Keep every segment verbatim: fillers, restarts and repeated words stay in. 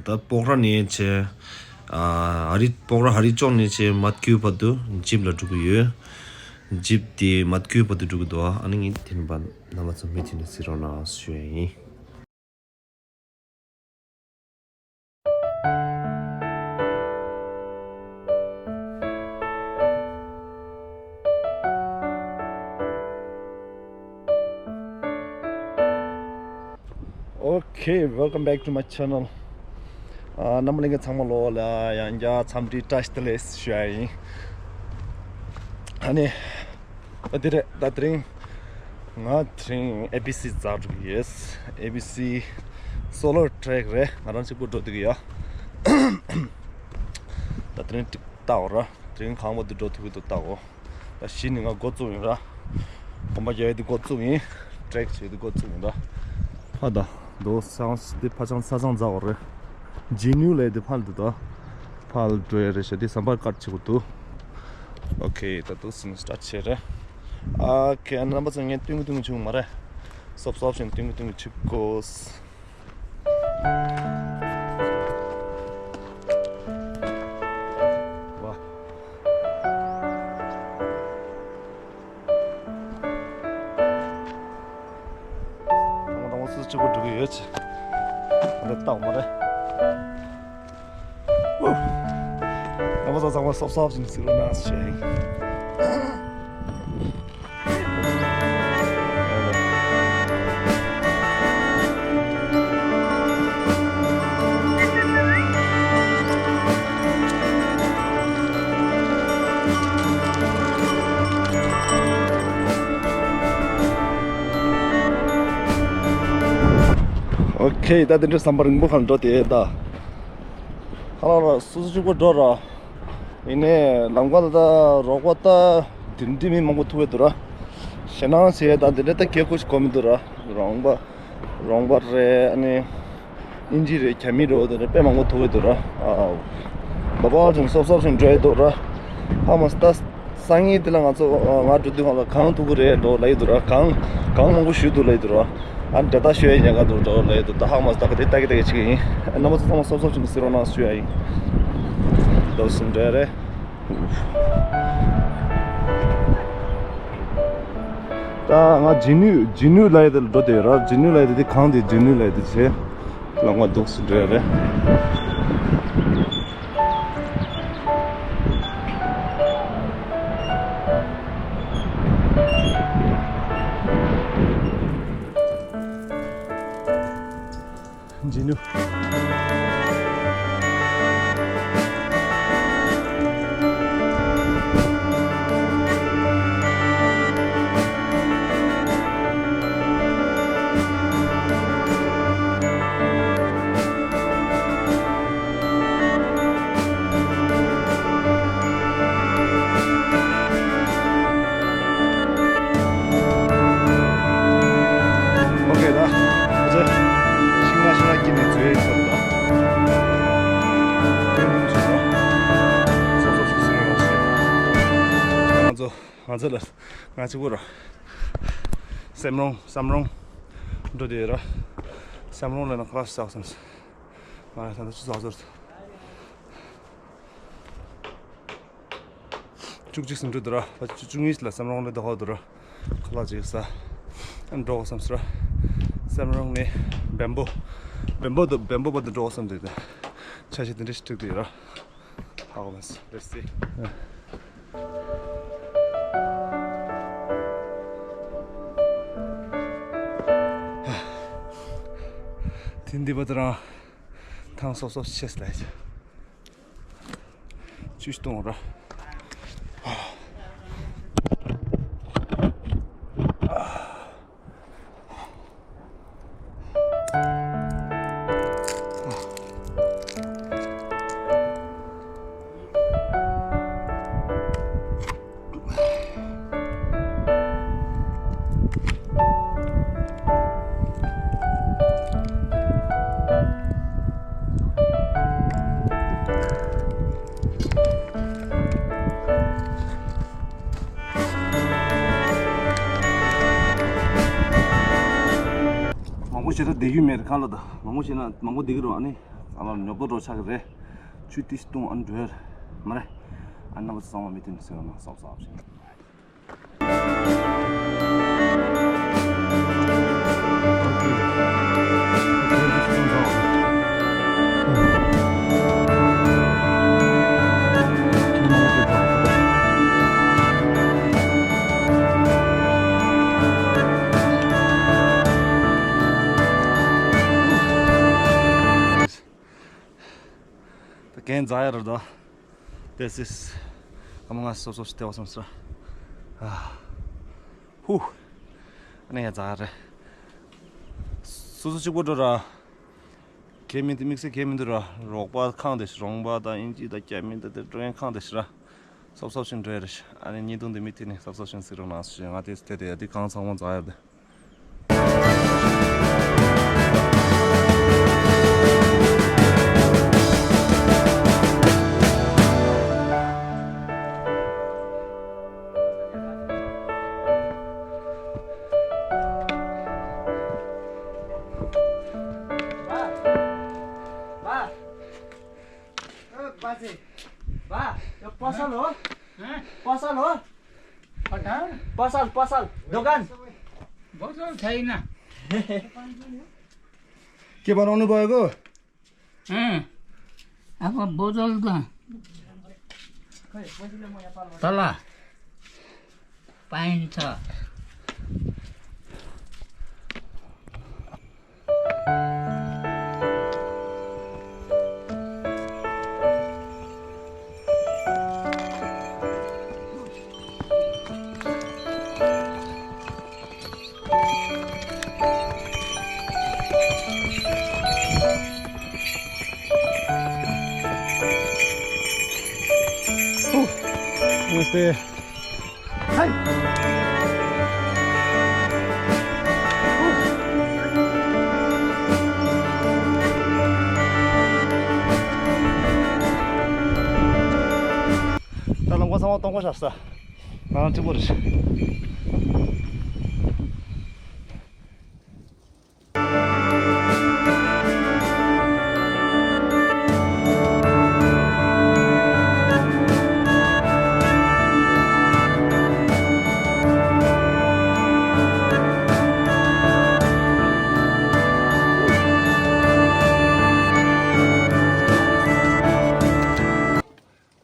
ད་སྤོག་ར་ནས་བྱས། ཨ་ཧ་རི་སྤོག་ར་ཧ་རི་ཅོག་ནས་བྱས་མད་ཁུའི་བར་དུ་ཇིབ་ལ་འགྲོ་གི་ཡོད། ཇིབ་དེ་མད་ཁུའི་བར་དུ་འགྲོ་གི་འདུག་ཨ་ནི་ངས་དེ་ནས་རྣམ་པ་ཚོ་མུ་མཐུད་ནས་གཟིགས་རོགས་གནང་ཞུ་ཡ་ཡིན། Okay, welcome back to my channel. ཨ་རྣམ་པ་ལྷན་རྒྱས་ཚང་མ་ལོ་ལ་ཡང་བསྐྱར་འཚམས་འདྲི་བཀྲ་ཤིས་བདེ་ལེགས་ཞུ་ཡ་ཡིན། ཨ་ནི། ད་དེ་རེད། ད་དེ་རིང་ང་དེ་རིང་ཨེ་བི་སི་འཛེགས་འགྲོ་གི་ཡོད། ཨེ་བི་སི་སོ་ལོ་ཊེག་རེད། ང་རང་གཅིག་པུ་འགྲོ་སྡོད་ཀྱི་ཡོད། ད་དེ་རིང་ཏིག་ལྟ་འོ་ར། དེ་རིང་གང་བར་དུ་འགྲོ་ཐུབ་ཀྱི་འདུག་ལྟ་འོ། ད་གཞི་ནས་ང་འགོ་བཙུགས་ཡིན་ར། གོམ་པ་རྒྱག་ཡས་དེ་འགོ་བཙུགས་ཡིན། ཊེག་བྱེད་ཡས་དེ་འགོ་བཙུགས་ཡིན་ར། ཕ་ད། དོ་སང་དེ་ཕ་ཆང་ཚ་ཚང་འཛེགས་འོ་རེད། ཇི་ནུ་ལས་དེ་ཕར་འདུག་ད། ཕར་འགྲོ་ཡ་རེད་ཤག་དེ་ཟམ་པར་ཀཊ་བྱེད་དགོས་འདུག་ཨོ་ཁེ། ད་དུ་སིན་སི་ཊར་ཊི་བྱས་རེད། ཨོ་ཁེ། རྣམ་པ་ཚོ་ངས་སྟོན་གི་སྟོན་གི་བྱུང་མ་རེད། སོབ་སོབ་བཞིན་སྟོན་གི་སྟོན་གི་བྱེད་དགོས། ཝ། དང་པོ་དང་པོ་སུ་གཅིག་པུ་འགྲོ་གི་ཡོད་ཅེ། ད་ལྟ་འོ་མ་རེད། ཨུ། རྣམ་པ་ཚོ་ཚང་མ་སོབ་སོབ་ཅིག་གཟིགས་རོགས་གནང་ཞེས། ཨོ་ཁེ། ད་དེ་འདྲའི་ཟམ་པ་རིང་པོ་ཁར་འགྲོ་དེ་ད། ཁ་ལག་ལ་སུ་སུ་གཅིག་པོ་འགྲོ་ར། ཡིན་ནའི་ལམ་ཁ་ལ་ད་རོགས་པ་ད་དེ་འདྲའི་མི་མང་པོ་ཐུག་གི་འདུག་ར། ཞེད་སྣང་བྱེད་ད་དེ་འདྲ་ད་གལ་ཁུ་ཞིག་གོ་མི་འདུག་ར། རོང་པ། རོང་པ་རེད། ཨ་ནི་ཨིན་ཇི་རེད། རྒྱ་མི་རེད། འོ་དེ་འདྲ་དཔེ་མང་པོ་ཐུག་གི་འདུག་ར། ཨ། བ་བ་ཅུང་སོབ་སོབ་ཞིག་འགྲོ་ཡི་འདུག་ར། ཧ་མ་སི་ད། སང་ཉིན་དེ་ལ་ང་ཚོ་ང་འགྲོ་དུས་སྒང་ལ་གངས་མཐུག་གི་རེད་འགྲོ་ལབ་ཡི་འདུག་ར། གངས་གངས་མང་པོ་ཞུ་འདུག་ལབ་ཡི་འདུག་ར། ཨ་ནི་འདྲ་ད་ཞོད་ཉལ་ག་འདུག་འགྲོ་ལབ་ཡི་འདུག་ད་ཧ་མ་སི་ད་ག་དེ་ལྟ་གི་ལྟ་གི་བྱེད་ཀྱི་ཡིན། རྣམ་པ་ཚོ་ཚང་མ་སོབ་སོབ་ཅིག་གཟིགས་རོགས་གནང་ཞུ་ཡ་ཡིན། འདུག་སེ་འདྲ་རེད། ད་ང་ཇི་ནུ་ཇི་ནུ་ལབ་ཡི་དེ་ལ་འགྲོ་དེ་ར། ཇི་ནུ་ལབ་ཡི་དེ་གངས་དེ་ཇི་ནུ་ལབ་ཡི་དེ་བྱས། ལམ་ཁ་འདུག་སེ་འགྲོ་ཡ་རེད། ཇི་ནུ། ཨོ་ཁེ། ད་ཨ་ཅེ། ཤིང་ནགས་ཤིང་ནགས་ཀྱི་ནི་ཚོའི་ཚོ་ད། ཀུན་ཏུ་ཚོ་ད། ཚོ་ཚོ་ཚོ་ཚོ་ང་ཚོ་ང་ཚོ་ལ་ང་གཅིག་པུ་ར། སེམས་རོང་སམ་རོང་འགྲོ་དེ་ར། སམ་རོང་ལ་ན་ཁ་ལག་ཟ་བསམ་སོང་། ང་ད་ལྟ་ཆུ་ཚོད་ཟ་ཚོད། བཅུ་གཅིག་སུ་འགྲོ་འདུག་ར། བ་བཅུ་བཅུ་གཉིས་ལ་སམ་རོང་ལ་འགྲོ་ཧོ་འདུག་ར། ཁ་ལག་ཅིག་ཟ། ཨ་འགྲོ་བསམ་སོང་ར། སམ་རོང་ནས་བེམ་པོ། བེམ་པོ་དུ་བེམ་པོ་བར་དུ་འགྲོ་བསམ་འདུག་ད་ཆ་ཤས་དེ་འདྲ་ཞིག་འགྲིག་འདུག་ར། ཧ་གོ་མ་སོང་། Let's see. དེ་འདི་བ་དུ་རང་ཐང་སོབ་སོབ་ཆེས་ལ་ཡ། ཆུ་གཏོང་ར། མང་པོ་བྱེད་ན་བསྡད་རྒྱུ་མེད་གང་ལ་ད། མང་པོ་བྱེད་ན་མང་པོ་བསྡད་ཀྱི་རེད་ཨ་ནི། ང་ལ་ཉོབ་ཏོ་འགྲོ་ཆགས་ཀྱི་རེད། ཆུ་ཏི་བཏུང་ཨ་འགྲོ་ཡ་རེད། མ་རེད། ཨ་རྣམ་པ་ཚོ་ཚང་མ་མི་མཐུན་ཟེར་བ་ན་སོབ་སོབ་བྱེད། ད་གན་འཛག་ཡ་རེད་དོ། དེ་སིས། ཨ་མ་ང་སོབ་སོབ་ཞིག་བལྟས་པ་སོང་ཟེར། ཨ། ཧུ། ཨ་ནི་ཡ་འཛག་ཡ་རེད། སོ་སོ་གཅིག་པོ་འགྲོ་ར། གལ་མི་འདུག་དམིགས་བསལ་གལ་མི་འདུག་ར། རོགས་པ་ཁང་དེ་ཞིག་རོང་པ་དང་ཨིན་ཇི་དང་སྐྱ་མི་དང་དེ་འགྲོ་ཡན་ཁང་དེ་ཞིག་ར། སོབ་སོབ་ཞིག་འགྲོ་ཡ་རེད། ཨ་ནི་ཉིས་སྟོང་དེ་མི་ཐེ་ནི་སོབ་སོབ་ཞིག་ཟིག་རོགས་གནང་ཞེས་ང་དེ་སྟེ་དེ་ཡ་དེ་གང་ཚང་མ་འཛག་ཡ་རེད། पसल हो? पसल हो? पसल? पसल, पसल, दोकान। पसल छैन। के बनाउनु भएको? अँ, अब बोतल त तल पाइन्छ। नमस्ते। हाय। ད་ལམ་ཁ་ཚང་མ་སྟོང་པ་ཆགས་སོང་། ང་རང་གཅིག་པོ་རེད།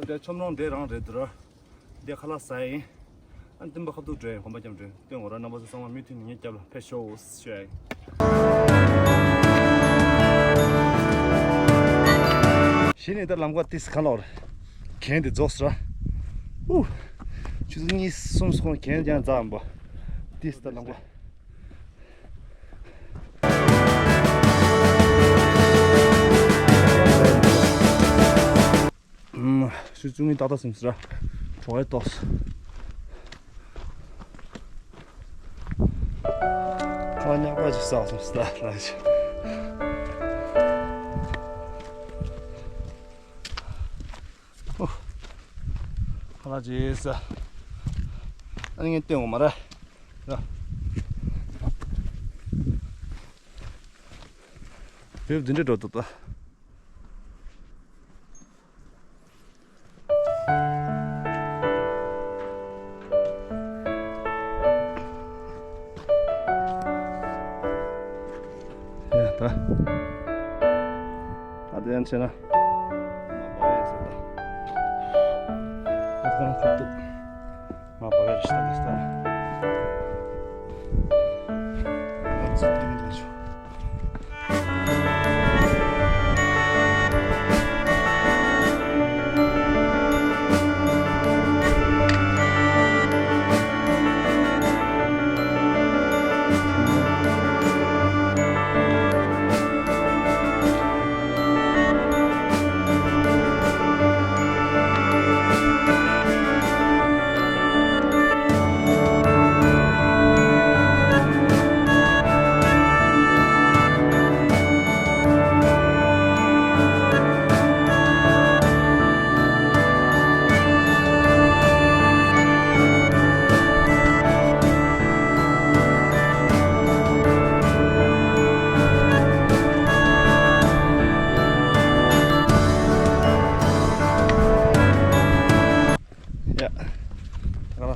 འདི་ཆོམ་རོང་འདི་རང་རེད་འདུག་ར། འདི་ཁ་ལག་ཟ་ཡིན། ཨ་ནི་སྟོན་པ་ཁ་ཐུག་འགྲོ་ཡིན། གོམ་པ་རྒྱབ་འགྲོ་ཡིན། སྟོན་འོ་ར། རྣམ་པ་ཚོ་ཚང་མ་མུ་མཐུད་ནས་ངའི་རྒྱབ་ལ་ཕེབས་ཤོག་ཞུ་ཡ་ཡིན། གཞི་ནས་ད་ལམ་ཁ་ཏིས་གང་ལོག་རེད། གན་དེ་རྫོགས་སོང་ར། ཨུ། ཆུ་ཚོད་གཉིས་གསུམ་སོང་གན་ཀྱང་འཛག་འམ་པ། ཏིས་ད་ལམ་ཁ། ཨུམ། ཆུ་ཚོད་གཉིས་ཏག་ཏག་ཟིན་སོང་ར། གྲོགས་ཡ་ཏོག་སོང་། ཁ་ཉག་པ་ཅིག་ཟ་སོང་སྟ་ལ་ཅིག་ཨོ། ཁ་ལག་ཅིག་ཟ། ཨ་ནི་ངས་སྟོན་འོ་མ་ར། ར། བེབ་འདི་འདྲ་འགྲོ་འདུག་ད། ཡ་ད། ད་དེ་ཡང་བྱས་ན། ང་བ་ཡ་ཟེར་ད། ད་ཁོང་ཁུར་འདུག་ང་བ་ཡ་རེ་ཤི་ད་དེ་ཤི་ད། ང་ཚོ་དེ་མི་འདྲ་ཆུ།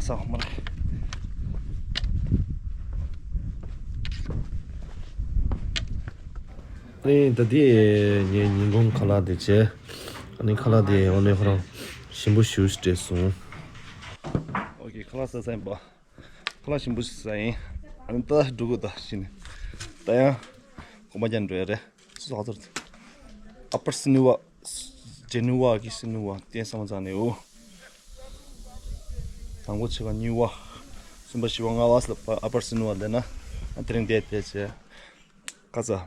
ས་མ་རེད། ཨ་ནི་ད་ལྟའི་ངའི་ཉིན་གུང་ཁ་ལག་དེ་བྱས། ཨ་ནི་ཁ་ལག་དེ་འོ་ནས་ཁོ་རང་ཞིམ་པོ་ཞེ་པོ་ཞིག་སྤྲད་སོང་། ཨོ་ཁེ། ཁ་ལག་ཟ་ས་ཡིན་པ། ཁ་ལག་ཞིམ་པོ་ཞིག་ཟ་ཡིན། ཨ་ནི་ད་འགྲོ་དགོས་ད་ཕྱིན་ནས། ད་ཡང་གོམ་པ་རྒྱག་འགྲོ་ཡ་རེད། སུ་ཧ་ཚོར། ཨ་པར་སི་ནུ་བ། ཇེ་ནུ་བ་གི་སི་ནུ་བ་བསྟན་སམ་ཚང་ནས་འོ། དང་པོ་ཕྱི་བ་གཉིས་བ། གསུམ་པ་བཞི་བ་ལྔ་བ་ཟེར་ལ་ཨ་པར་སི་ནུ་བ་ལས་ན། ཨ་དེ་རིང་བསྡད་བསྡད་བྱས། ཁ་ཚ།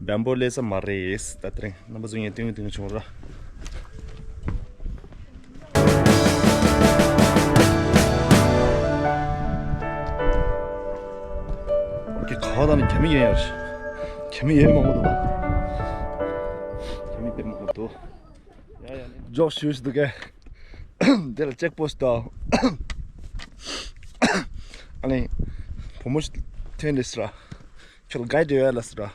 བེམ་པོ་ལས་ས་མ་རེད། ད་དེ་རིང་རྣམ་པ་ཚོ་ངས་སྟོན་གི་སྟོན་གི་བྱུང་ར། ཀྱི་ཁ་བ་དང་ནི་རྒྱ་མི་ཡོད་ཡ་རེད། རྒྱ་མི་ཡོད་མང་པོ་འདུག་རྒྱ་མི་དཔེ་མང་པོ་འདུག་ཡ་ཡ་ནི་འཇོག་ཞུས་འདུག་གས། འདི་ལ་ཅེག་པོ་སི་ཊི་དང་། ཨ་ནི་བུ་མོ་ཞིག་ཐོན་འདི་ཟེར་ར། ཁྱོད་ལ་གའི་ཌི་ཡོད་ལ་ཟེར་ར།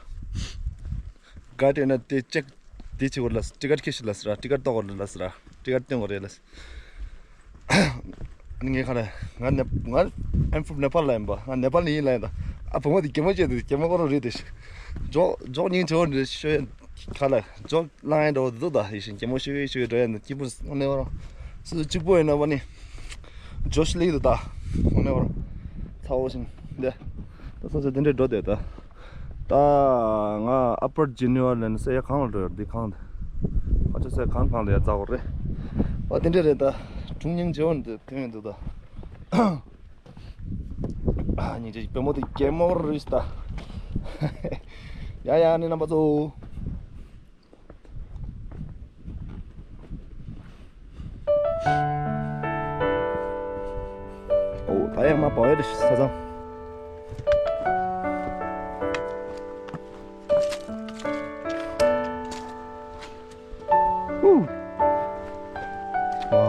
གའི་ཌི་ཡོད་ན་དེ་ཅེག་དེ་བྱེད་དགོས་ལ། ཊི་ཀེ་ཊི་ཁྱེར་ཤིག་ལ་ཟེར་ར། ཊི་ཀེ་ཊི་གཏོང་དགོས་ལ་ཟེར་ར། ཊི་ཀེ་ཊི་སྟོན་དགོས་རེད་ལ་ཟེར། ངས་ཁ་ལ་ང་ནེ་ང་I'm from Nepal ལ་ཡིན་པ། ང་ནེ་པལ་ནས་ཡིན་ལ་ཡིན་ད། ཨ་བུ་མོ་དེ་གད་མོ་བྱས་འདུག་གད་མོ་ཁོ་རང་རེད་དེ། འཇོག་འཇོག་སྙིང་རྗེ་བོ་འདྲ་ཤོད་ཡ། ཁ་ལ་འཇོག་བླངས་ཡ་འདྲ་བོ་འདུག་ད་ཡིན་ཞིང་གད་མོ་ཤོད་ཤོད་འགྲོ་ཡ་འདུག་སྐྱིད་པོ་ནས་བ་རང་སུ་གཅིག་པོ་ཡིན་ན་བ་ནི། འཇོ་ཤི་ལི་འདུག་ད་ནས་བ་རང་ཚ་བོ་ཞིང་འདི། ད་སོ་སོ་དེ་འདྲས་འགྲོ་དེ་ད། ད་ང་ཨ་པར་ཇི་ནི་ཝར་ལན་སེ་ཡ་གང་ལ་འགྲོ་ཡོད་འདི་གང་དེ། ཨ་ཅོ་སེ་གང་གང་ལ་ཡ་འཛག་གོ་རེད། ཨ་དེ་འདྲས་རེད་ད། དྲུང་སྙིང་རྗེ་བོ་འདི་ཐོན་ཡོད་འདུག་ད། ཨ་ཉིན་རྗེ་བུ་མོ་དེ་གད་མོ་རུས་ད། ཡ་ཡ་ནི་རྣམ་པ་ཚོ། ཨོ་ད་ཡང་མ་པ་བས་རེ་ས་ཚང་། ཧུ། ཨ།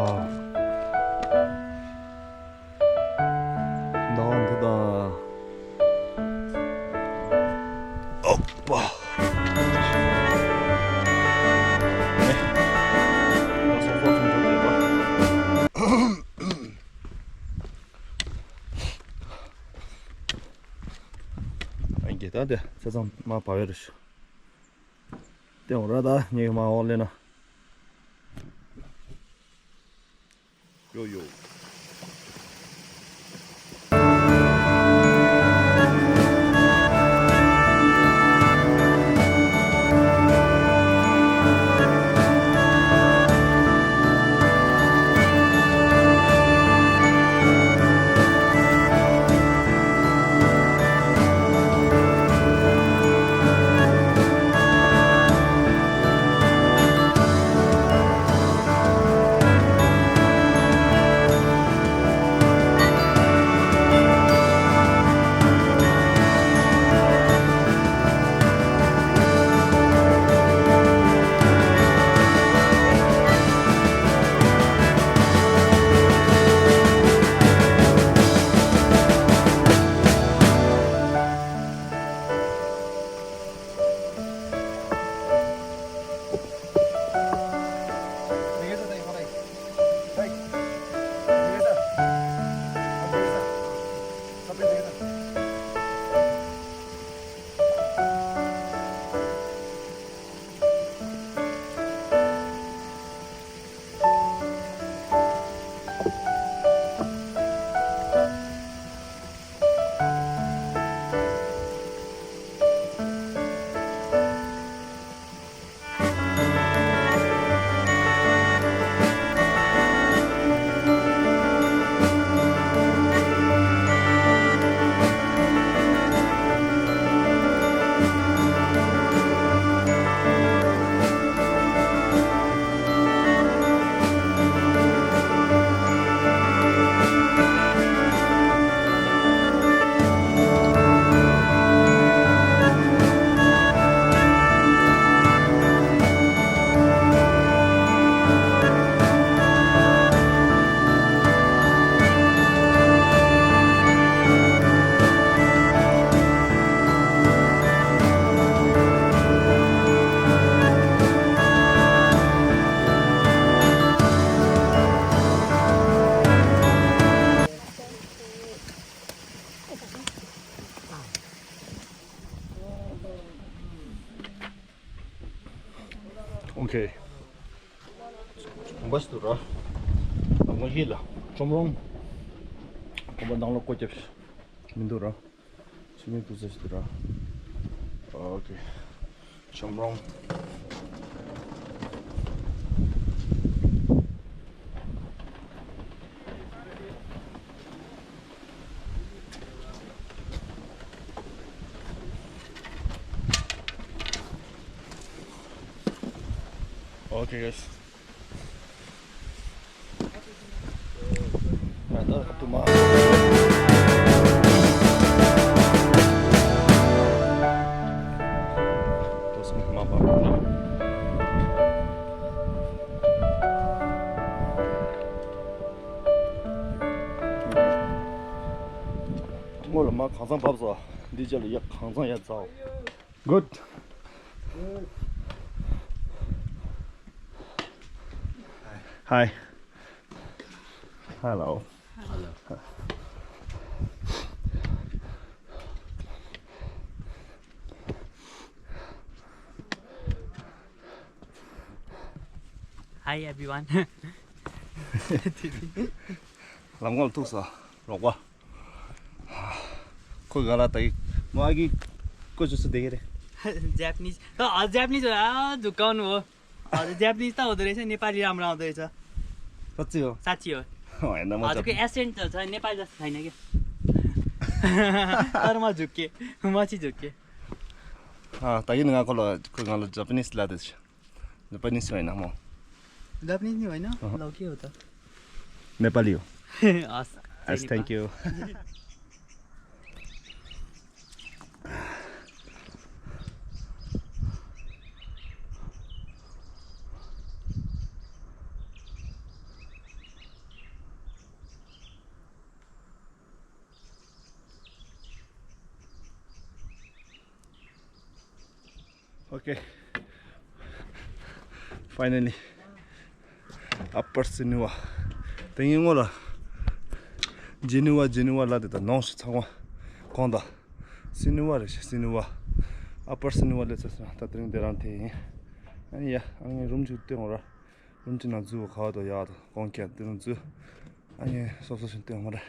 ཟླ་བ་འདི་དང་། ཨོ་པ། ནས། ང་སོང་སོང་སོང་སོང་བསྡད་པ། ཨ་ཡིན་གྱི་ད་དེ་ཚེ་ཚང་མ་བ་བའི་རུ་ཞུ། དེ་འོ་ར་ད་ངས་མ་འོག་ལེན་ན། ཡོ་ཡོ། གོམ་པ་ཞིག་འདུག་ར། ལམ་ཁ་ཡིད་ལ་ཁྲོམ་རོང་། གོམ་པ་ནང་ལ་སྒོ་བརྒྱབ་མི་འདུག་ར། ཆུ་མིག་འདུག་ས་ཞིག་འདུག་ར། ཨོ་ཁེ། ཁྲོམ་རོང་། Okay, guys. སྔོན་ལ་མར་གང་ཚང་བབས་སོ། འདི་རྗེས་ལ་ཡག་གང་ཚང་ཡག་ཚའོ། Good. Hi. Hello. Hello. Hi everyone. ལམ་ཁ་ལ་ཐུག་སོང་། རོགས་པ། ཁོ་ག་ལ་ད་ཡིག་མོ་ཨ་གི་ཀོ་ཅོ་སུ་དེ་གི་རེད། Japanese. ཨ། Japanese. ཨ། འདུག་ག་ནོ། ཨ། Japanese ད་འོ་དེ་རེད་ཤ། ནེ་པ་ལི་རམ་རང་འོ་དེ་རེད་ཤ། ས་ཚིག་ཡོད། ས་ཚིག་ཡོད། ཨ། ན་མ། ཨ། འདུག་གི་accent ད་ནེ་པ་ལི་ད་ས་ཡིན་ན་གི། ཨར་མ་འཇུག་གི། མ་ཅི་འཇུག་གི། ཨ། ད་ཡིན་ང་ཁོ་ལ་ཁོ་ང་ལ་Japanese ལ་དེ་ཤ། Japanese ཡོད་ན་མོ། Japanese ཡོད་ན་ལོ་ཀི་ཡོད་ད། ནེ་པ་ལི་ཡོད། ཨ། Yes, thank you. Okay. Finally. Upper Siniwa. དེ་ཡིན་ངོ་ལ། ཇི་ནི་ཝ་ཇི་ནི་ཝ་ལ་དེ་ད་ནང་ཞིག་ཚང་མ་གང་ད། སི་ནི་ཝ་རེད་ཤག་སི་ནི་ཝ། Upper Siniwa སླེབས་ཚར་སོང་། ད་དེ་རིང་དེ་རང་དེ་ཡིན། ཨ་ནི་ཡ། ཨ་ནི་རུམ་ཅིག་སྟོན་འོང་ར། རུམ་ཅིག་ནང་འཛུལ་བ་ཁ་བ་དང་ཡག་དང་གང་ཁྱད་དེ་རང་འཛུལ། ཨ་ནི་སོ་སོ་ཞིག་སྟོན་འོང་ར།